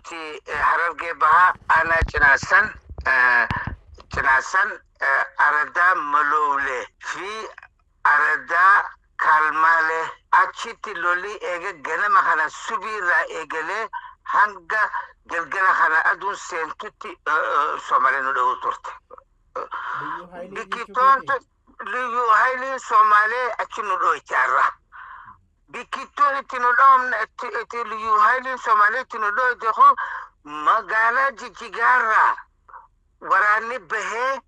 Itti Harargee Bahaa, aanaa Cinaassan, Cinaassan, aradaa Malowlee fi aradaa Kaalmaalee achitti lolli eega ganama kana subiirraa eegalee hanga galgala kana aduun seentutti Soomalee nu dhahuu turte. Bikitoon liyyuu haayiliin Soomalee achi nu dho'icha irra. Bikittoon itti nu dhoomne, itti liyyuu haayiliin Soomalee itti nu dho'ite kun magaalaa Jijjigaarraa waraanni bahee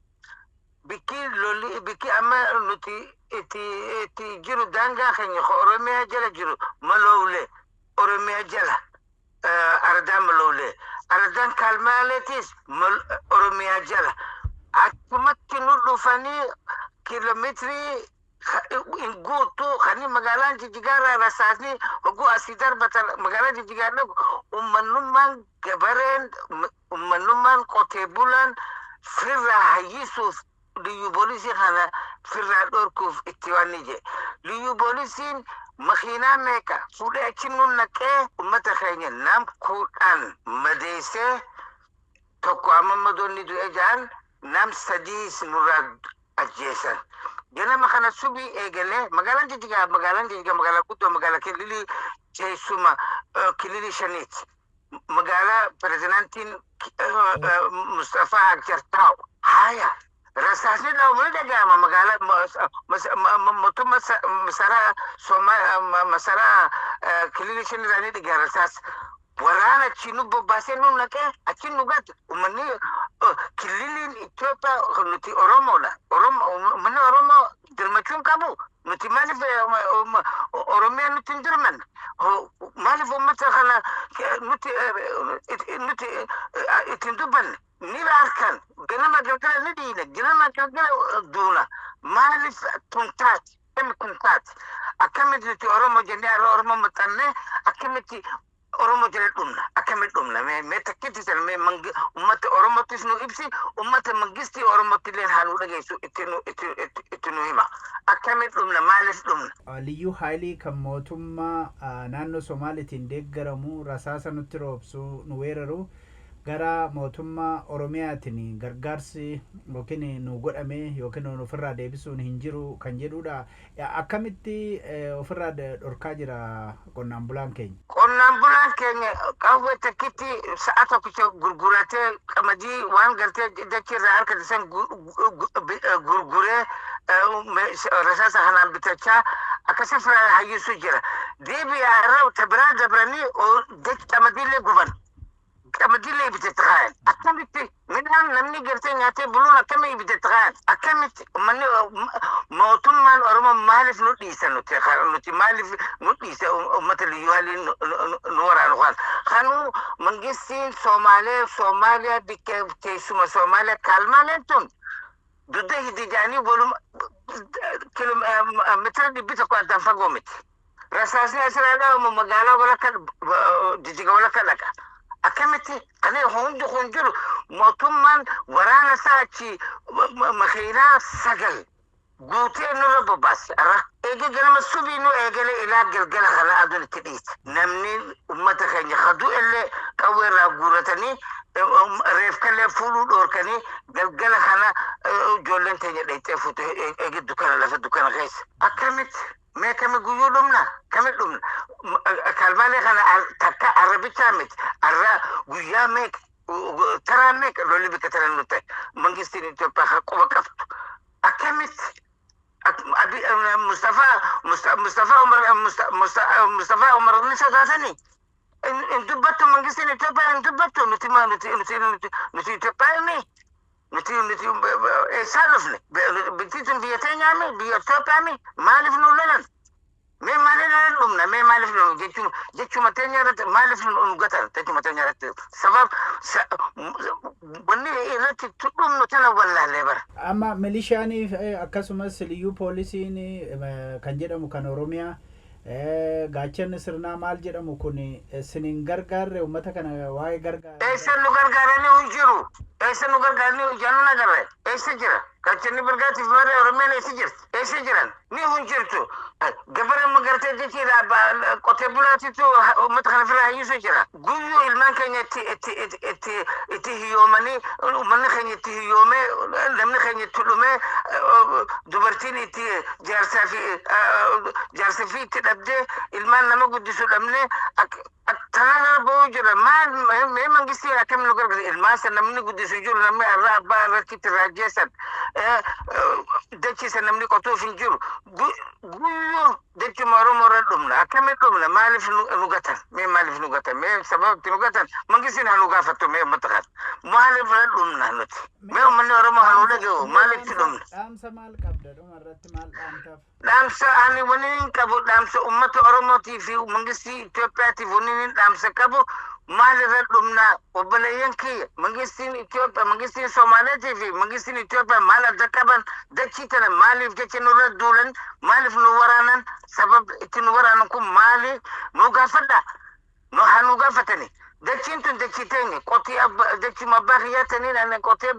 bikki lolli bikki amma nuti itti jiru, daangaa keenya Oromiyaa jala jiru, Maloowlee Oromiyaa jala, aradaan Maloowlee, aradaan Kaalmaaleetis Oromiyaa jala. Achumatti nu dhufanii kiiloomeetirii hin guutu kani magaalaan Jijjigaarraa rasaasni hogguu asii darbatan magaalaa Jijjigaa dhaqu, ummannummaan gabareen, ummannummaan qotee bulaan firraa hayyisuuf, liyyu poolisii kana firraa dhorkuuf itti waan ni jedhe. Liyyu poolisiin makiinaa meeqa fuudhee achi nu naqee ummata keenya nam 10 madeessee, tokko amma madoonni du'e ja'an, nam sadiis nurraa ajjeesan. Ganama kana subii eegalee magaalaan Jijjigaa, magaalaan Jijjigaa magaalaa guddoo, magaalaa kililii, teessuma kililii shaniiti. Magaalaa pirezidaantiin Mustafaa Hajar taa'u. Haya, rasaasni dha'u ni dhaga'ama magaalaa mootummaa, masaraa masaraa kililii shanirraa ni dhaga'a rasaas. Waraana achi nu bobbaasee nu naqee achi nu gate. Uummanni kililiin Itoophiyaa, nuti Oromoodha. Uummanni Oromoo dirmachuun qabu. Nuti maaliif Oromiyaa nuti hin dirmanne? Maaliif uummata kana nuti ittiin dubbanne? Ni harkan ganama galgala ni dhiina, ganama galgala duuna. Maaliif kun taate? Akkami kun taate? Akkamitti nuti Oromoo jennee har'a Oromoo maxxannee akkamitti Oromoo jala dhumna? Akkamitti dhumna? Mee takkitti sana mee uummata Oromootis nu ibsi, uummata mangistii Oromootti illee haa nu dhageessu, itti nu hima. Akkamitti dhumna? Maaliif dhumna? Liyyuu haayilii kan mootummaa naannoo Somaaliitiin deeggaramu rasaasa nutti roobsu, nu weeraru, gara mootummaa Oromiyaatiin gargaarsi yookiin nu godhame yookiin nu ofirraa deebisuun hin jiru kan jedhudha. Akkamitti ofirraa dhorkaa jira qonnaan bulaan keenya? Qonnaan bulaan keenya qawwee takkitti sa'a tokkicha gurguratee, qamadii waan gartee dachii irraa harkate san gurguree rasaasa kanaan bitachaa akkasii firraa hayyisuu jira. Deebi'aa irra ta biraa dabranii qamadiillee guban. Qamadiillee ibiddatti kaayan. Akkamitti midhaan namni gartee nyaatee buluun akkami ibiddatti kaayan? Akkamitti uummanni, mootummaan Oromoo maaliif nu dhiisa? Nuti maaliif nu dhiisa uummata liyyuu haaliin nu waraanu kan? Kanuu mangistiin Somaalee, Soomaaliyaa bikka teessuma Soomaaliyaa Kaalmaaleen tun dudda hiddi jedhanii waluma meetira 100 addaan fagoo miti. Rasaasni asirraa dhaabamu magaalaa walakka, Jijjiga walakka dhaqa. Akkamitti kana hundi kun jiru mootummaan waraana isaa achi makiinaa sagal guutee nurra bobbaase arra. Eega ganama subii nu eegale ilaa galgala kana aduun itti dhiite. Namni uummata keenya kaduu illee qawwee irraa guuratanii, reefkallee fuudhuu dhoorkanii, galgala kana ijoolleen teenya dheexxee fuute eegi dukkana lafa dukkana keessa. Akkamitti? Mee kami guyyuu dhumna? Kami dhumna? Kalmaalee kana takka arrabichaa miti. Arra guyyaa meeqa, taraa meeqa lolli bikka tana nu ta'e? Mangistiin Itoophiyaa quba qabdu. Akkamitti? Mustafaa Umar, Mustafaa Umar ni sodaatanii? Hin dubbattu mangistiin Itoophiyaa, hin dubbattu. Nuti Itoophiyaa nuti eessaa dhufne? Biyyi tun biyya teenyaami, biyya Itoophiyaami. Maaliif nu lolan? Mee maaliif lolan dhumna? Mee maaliif nu jechuun jechuma teenya irratti maaliif nu gatan? Jechuma teenya irratti sabab wanni irratti dhumnu tana wallaallee bara. Amma milishaanii akkasumas liyyuu poolisiin kan jedhamu kan Oromiyaa, gaachanni sirnaa maal jedhamu kun isinin gargaarre uummata kana waa'ee gargaara. Eessa nu gargaaranii hin jiru? Eessa nu gargaaranii? Ijaan nu agarre. Eessa jira? Gaachanni mirgaatiif malee Oromiyaan eessa jirti? Eessa jiran? Ni hun jirtu. Gabara magartee jechiidha, qotee bulaatitu uummata kana ofirraa hayyisuu jira. Guyyuu ilmaan keenya itti hiyyoomanii, uummanni keenya itti hiyyoomee, namni keenya itti dhumee, dubartiin itti jaarsaa fi jaarsa fi itti dhabdee, ilmaan nama guddisu dhabnee tanarra ba'uu jira. Maal mee mangistii akkamiin nu gargaara? Ilmaan san namni guddisu jiru, namni irraa abbaa irratti itti raajjeessan, dachiisa namni qotuuf hin jiru. Guyyuu dachuma Oromoo irra dhumna. Akkamiin dhumna? Maaliif nu gatan? Mee maaliif nu gatan? Mee sababa itti nu gatan mangistiin haa nu gaafattu. Mee uummata kana maaliif irra dhumna nuti? Mee uummanni Oromoo haa nu dhaga'u, maaliif itti dhumna? Dhaamsa maal qabda? Dhuma irratti maal dhaamtaaf? Dhaamsa ani wani hin qabu, dhaamsa uummata Oromootii fi mangistii Itoophiyaatiif wani hin dhaamsa qabu, maal irra dhumna? Obboleeyyan kiyya, mangistiin Itoophiyaa, mangistiin Somaaliitii fi mangistiin Itoophiyaa maal adda qaban? Dachii tana maaliif jecha nurra duulan? Maaliif nu waraanan? Sabab itti nu waraanan kun maali? Nu gaafadha, nu haa nu gaafatani. Dachiin tun dachii teenya qotee dachuma abbaa kiyyaa taniin ani qotee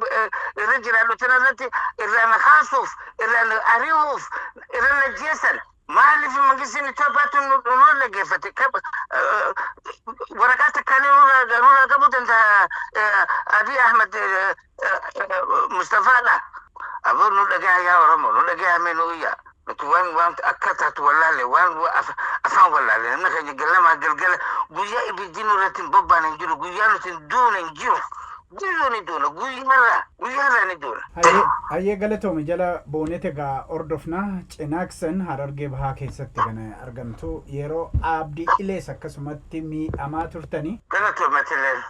irra jiraadhu tana irratti irraa na kaasuuf, irraa na ari'uuf, irra na jeessan. Maaliif mangistiin Itoophiyaa tun nurra dhaggeeffate? Waraqaa takkaanii nurraa qabuu danda'a Abiy Ahmed Mustafaadha. Aboo, nu dhagaa yaa Oromoo, nu dhagaa, mee nu iyya. Nuti waan akka taatu wallaalle, waan afaan wallaalle. Namni keenya galamaa galgala guyyaa ibiddi nurratti hin bobba'an hin jiru, guyyaa nuti hin duune hin jiru. Guyyuu ni duuna, guyyaarraa guyyaarraa ni duuna. Hayyee, galatoome. Jala boonet egaa ordofna. Cinaaksan, Harargee Bahaa keessatti kan argamtu, yeroo Abdii Ilees akkasumatti miidhamaa turtanii. Galatoome tilleen.